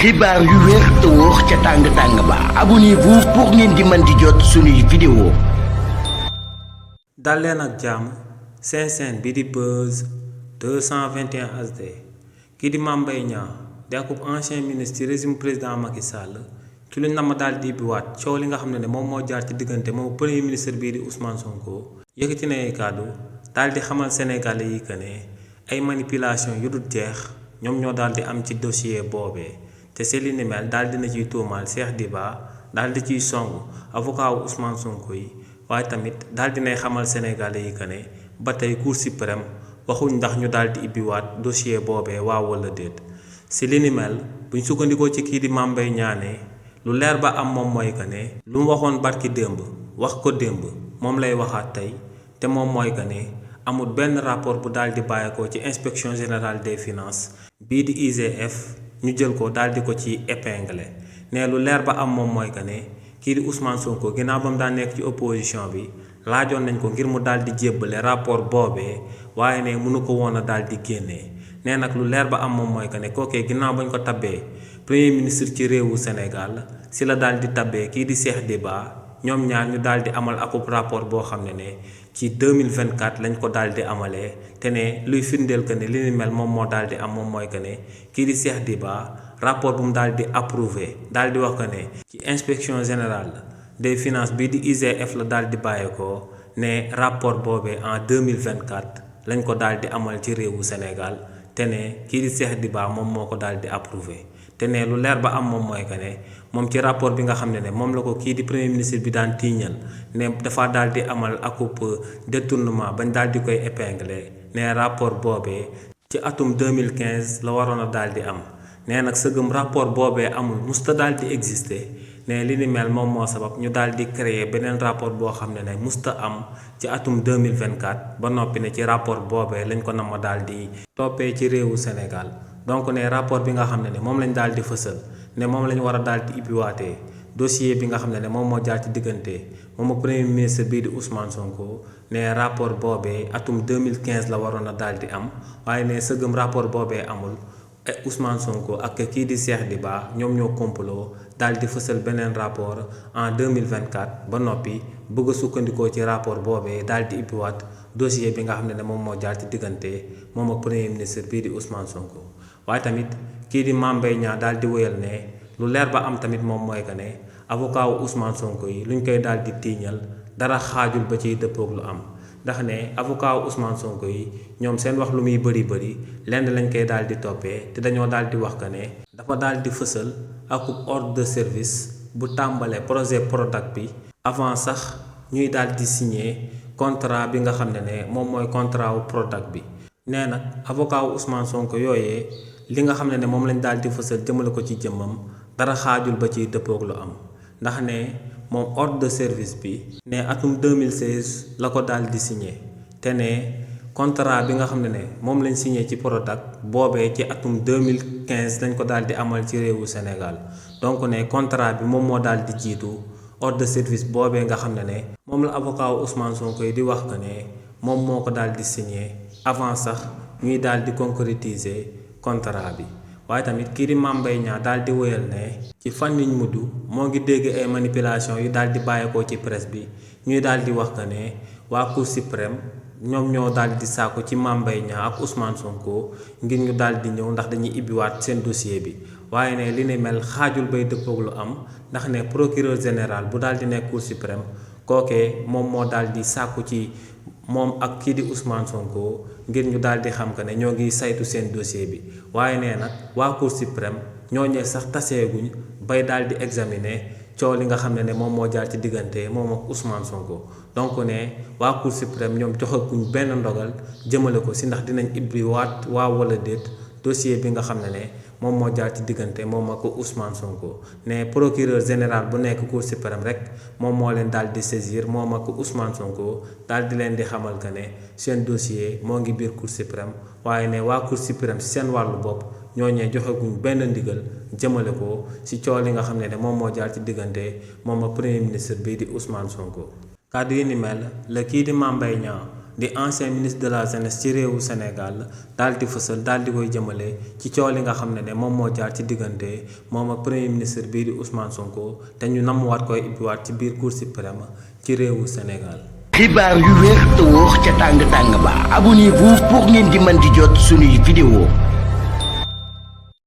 xibaar yu wér te wóor ca tàng ba abonnez-vous pour ngeen di mën di jot suñuy vidéo. dal leen ak jàmm seen chaîne bi di Buzz 221 HD kii di Mame Mbaye Niang di akub ancien ministre ci régime président Macky Sall ci luñ na ma daal di ibbiwaat coow li nga xam ne moom moo jaar ci diggante moom premier ministre bii di Ousmane Sonko yëkkati na ay kàddu daal di xamal Sénégalais yi que ne ay manipulation yu dul jeex ñoom ñoo daal di am ci dossier boobee. te si li ni mel daal dina ciy tuumaal Cheikh Diba daal di ciy songu avocat wu Ousmane Sonko yi waaye tamit daal dinay xamal Sénégalais yi que ne ba tey Cour suprême waxuñ ndax ñu daal di ibbiwaat dossier boobee waaw wala déet. si li ni mel buñ sukkandikoo ci kii di Mame Mbaye Niang lu leer ba am moom mooy que ne lu mu waxoon barki démb wax ko démb moom lay waxaat tey te moom mooy que ne amul benn rapport bu daal di bàyyeekoo ci inspection générale des finances bii di IGF. ñu jël ko daal di ko ci épinglé ne lu leer ba am moom mooy que ne kii di Ousmane Sonko ginnaaw ba mu daan nekk ci opposition bi laajoon nañ ko ngir mu daal di jébbale rapport boobee waaye ne mënu ko woon a daal di génnee nee nag lu leer ba am moom mooy que ne kookee ginnaaw bañ ko tabbee premier ministre ci réewu Sénégal si la daal di tabbee kii di Cheikh Diba ñoom ñaar ñu daal di amal akub rapport boo xam ne ci 2024 lañ ko daal di amalee te ne luy firndeel que ne li ni mel moom moo daal di am moom mooy que ne kii di Cheikh Diba rapport bu mu daal di approuvé daal di wax que ne ci inspection générale des finances bii di IGF la daal di bàyyeekoo ne rapport boobee en 2024 lañ ko daal di amal ci réewu Sénégal te ne kii di Cheikh Diba moom moo ko daal di approuvé te ne lu leer ba am moom mooy que ne moom ci rapport bi nga xam ne moom la ko kii di premier ministre bi daan tiiñal ne dafa daal di amal akub détournement bañ daal di koy épinglé ne rapport boobee ci atum 2015 la waroon a daal di am nee nag sëgëm rapport boobee amul musta daal di exister ne li ni mel moom moo sabab ñu daal di créer beneen rapport boo xam ne musta am ci atum 2024 ba noppi ne ci rapport boobee lañ ko nama daal di toppee ci réewu Sénégal donc ne rapport bi nga xam ne moom lañ daal di fësal ne moom lañ war a daal di ibbiwaatee dossier bi nga xam ne moom moo jaar ci diggante moom ak premier ministre bii di Ousmane Sonko ne rapport boobee atum 2015 la waroon a daal di am waaye ne sëgëm rapport boobee amul Ousmane Sonko ak kii di Cheikh Diba ñoom ñoo complot daal di fësal beneen rapport en 2024 ba noppi bëgg a sukkandikoo ci rapport boobee daal di ibbiwaat dossier bi nga xam ne moom moo jaar ci diggante moom ak premier ministre bii di Ousmane Sonko waaye tamit kii di Mame Mbaye Niang daal di wéyal ne lu leer ba am tamit moom mooy que ne avocat wu Ousmane Sonko yi luñ koy daal di tiiñal dara xaajul ba ciy dëppoog lu am ndax ne avocat wu Ousmane Sonko yi ñoom seen wax lu muy bëri lenn lañ koy daal di toppee te dañoo daal di wax que ne dafa daal di fësal akub ordre de service bu tàmbalee projet Prodac bi avant sax ñuy daal di signer contrat bi nga xam ne moom mooy contrat wu Prodac bi nee nag avocat wu Ousmane Sonko yooyee li nga xam ne moom lañ daal di fësal jëmale ko ci jëmmam dara xaajul ba ciy dëppoog lu am ndax ne moom ordre de service bi ne atum 2016 la ko daal di signé te ne contrat bi nga xam ne moom lañ signé ci Prodac boobee ci atum 2015 lañ ko daal di amal ci réewu Sénégal donc ne contrat bi moom moo daal di jiitu ordre de service boobee nga xam ne moom la avocat wu Ousmane Sonko yi di wax que ne moom moo ko daal di signé avant sax ñuy daal di concrétiser contrat bi waaye tamit kii di Mame Mbaye Niang daal di wéyal ne ci fan yiñ mujj moo ngi dégg ay manipulation yu daal di bàyyeekoo ci presse bi ñuy daal di wax que ne waa Cour suprême ñoom ñoo daal di sàkku ci Mame Mbaye Niang ak Ousmane Sonko ngir ñu daal di ñëw ndax dañuy ibbiwaat seen dossier bi waaye ne li ne mel xaajul bay dëppoog lu am ndax ne procureur général bu daal di nekk Cour suprême kookee moom moo daal di sàkku ci moom ak kii di Ousmane Sonko ngir ñu daal di xam que ne ñoo ngi saytu seen dossier bi waaye nee nag waa Cour suprême ñooñee sax taseeguñ bay daal di examiner coow li nga xam ne moom moo jaar ci diggante moom ak Ousmane Sonko donc ne waa Cour suprême ñoom joxaguñ benn ndogal jëmale ko si ndax dinañ ibbi waaw wala déet dossier bi nga xam ne moom moo jaar ci diggante moom ak Ousmane Sonko ne procureur général bu nekk Cour suprême rek moom moo leen daal di saisir moom ak Ousmane Sonko daal di leen di xamal que ne seen dossier moo ngi biir Cour suprême waaye ne waa Cour suprême si seen wàllu bopp ñooñee joxeguñ benn ndigal jëmale ko si coow li nga xam ne moom moo jaar ci diggante moom ak premier ministre bii di Ousmane Sonko. kàddu yi ni mel la kii di Mame Mbaye Niang di ancien ministre de la jeunesse ci réewu Sénégal daal di fësal daal di koy jëmale ci coow li nga xam ne moom moo jaar ci diggante moom ak premier ministre bii di Ousmane Sonko te ñu namuwaat koy ibbiwaat ci biir Cour suprême ci réewu Sénégal. xibaar yu wér te wóor ca tàng tàng ba abonnez-vous pour ngeen di mën di jot suñuy vidéo